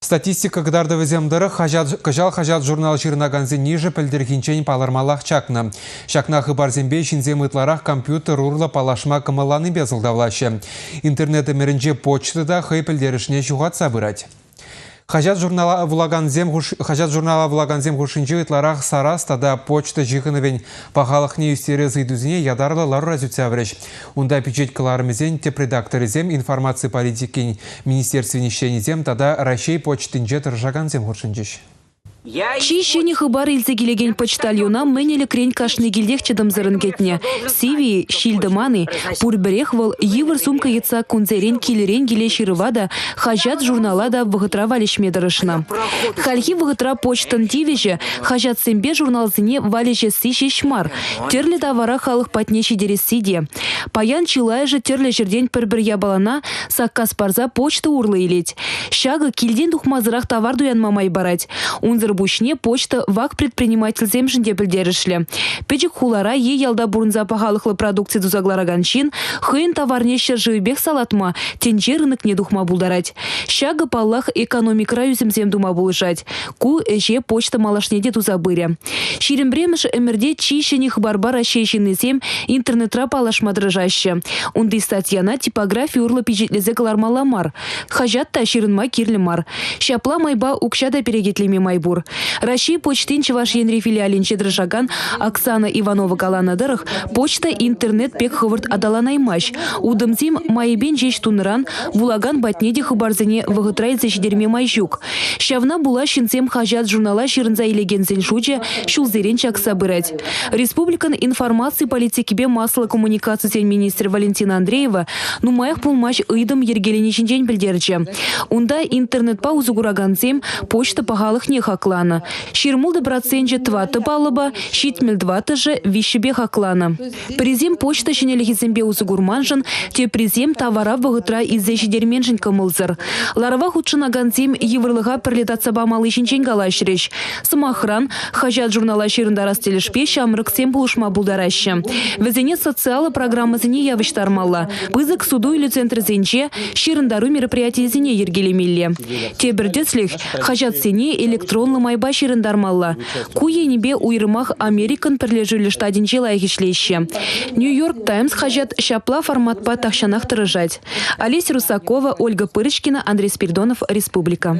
Статистика кӑтартӑвӗсем тӑрӑх кӑҫал хаҫат-журнал ҫырӑнакансен йышӗ пӗлтӗрхинчен палӑрмаллах чакнӑ. Ҫакна хыпарсемпе ҫынсем ытларах компьютер урлӑ паллашма кӑмӑлланипе сӑлтавлаҫҫӗ. Интернет ӗмӗрӗнче почта та хӑй пӗлтерӗшне ҫухатса пырать. Хаҫат-журнала вулакансем хаҫат-журнала вулакансем хушшинче ытларах сарас тата почта ҫыхӑнӑвӗн пахалӑхне ӳстерес ыйтусене ятарлӑ ларура сӳтсе яврӗҫ. Унта пичет кӑларӑмӗсен тӗп редакторӗсем, информаци политикин министерствин ӗҫченӗсем тата Раҫҫей почтинче тӑрӑшакансем хутшӑнчӗҫ. Чи ҫӗнӗ хыпар илсе килекен почтальона мӗн ӗлӗкрен кашни килтех чӑтӑмсӑррӑн кӗтнӗ. Сивӗ-и, ҫил-тӑман-и, пурпӗрех вӑл йывӑр сумка йӑтса кунсерен килӗрен киле ҫырӑва та, хаҫат-журнала та вӑхӑтра валеҫме тӑрӑшнӑ. Хальхи вӑхӑтра почтӑн тивӗҫӗ хаҫатсемпе журналсене валеҫесси ҫеҫ мар, тӗрлӗ тавара халӑх патне ҫитересси те. Паян чылайӑшӗ тӗрлӗ ҫӗртен пӗр-пӗр япалана саккас парса почта урлӑ илет. Ҫакӑ килтен тухмасӑрах тавар туянма май парать. Унсӑр пуҫне почта вак предпринимательсемшӗн те пӗлтерӗшлӗ. Пӗчӗк хулара е ялта пурӑнса пахалӑхлӑ продукци туса кӑларакан ҫын хӑйӗн таварне ҫӗршывӗпех салатма, тӗнче рынокне тухма пултарать. Ҫакӑ, паллах, экономикӑра ӳсӗмсем тума пулӑшать. Ку ӗҫе почта малашне те туса пырӗ. Ҫирӗмремӗш ӗмӗрте чи ҫӗнӗ хыпарпа Раҫҫей ҫыннисем интернетра паллашма тӑрӑшаҫҫӗ. Унти статьяна типографи урлӑ пичетлесе кӑлармалла мар. Хаҫат та ҫырӑнма кирлӗ мар. Ҫапла майпа укҫа та перекетлеме май пур. Раҫҫей почтин Чӑваш Енри филиалӗнче тӑрӑшакан Оксана Иванова каланӑ тӑрӑх, почта интернет пек хӑвӑрт аталанаймасть. Утӑмсем майӗпен ҫеҫ тунӑран вулакан патне те хыпарсене вӑхӑтра илсе ҫитерме май ҫук. Ҫавна пула ҫынсем хаҫат-журнала ҫырӑнса илекенсен шучӗ ҫулсерен чакса пырать. Республикӑн информаци политикипе массӑллӑ коммуникацисен министрӗ Валентина Андреева нумаях пулмасть ыйтӑм йӗркелени ҫинчен пӗлтерчӗ. Унта интернетпа усӑ куракансем почта пахалӑхне хакланӑ. Ҫирмултӑ проценчӗ тӑваттӑ паллӑпа, ҫитмӗл тӑваттӑшӗ виҫҫӗпе хакланӑ. Пӗрисем почта ҫӗнӗлӗхӗсемпе усӑ курманшӑн, теприсем тавара вӑхӑтра илсе ҫитерменшӗн кӑмӑлсӑр. Ларӑва хутшӑнакансем йывӑрлӑха пӗрле татса памалли ҫинчен калаҫрӗҫ. Сӑмахран, хаҫат-журнала ҫырӑнтарас тӗлӗшпе ҫамрӑксем пулӑшма пултараҫҫӗ. Вӗсене социаллӑ программӑсене явӑҫтармалла, пысӑк суту-илӳ центрӗсенче ҫырӑнтару мероприятийӗсене йӗркелемелле. Тепӗр тӗслӗх, хаҫатсене электронлӑ майпа ҫырӑнтармалла. Ку енӗпе уйрӑмах Америкӑн Пӗрлешӳллӗ Штатӗнче лайӑх ӗҫлеҫҫӗ. Нью-Йорк Таймс хаҫат ҫапла форматпа тахҫанах тӑрӑшать. Олеся Русакова, Ольга Пырочкина, Андрей Спиридонов, Республика.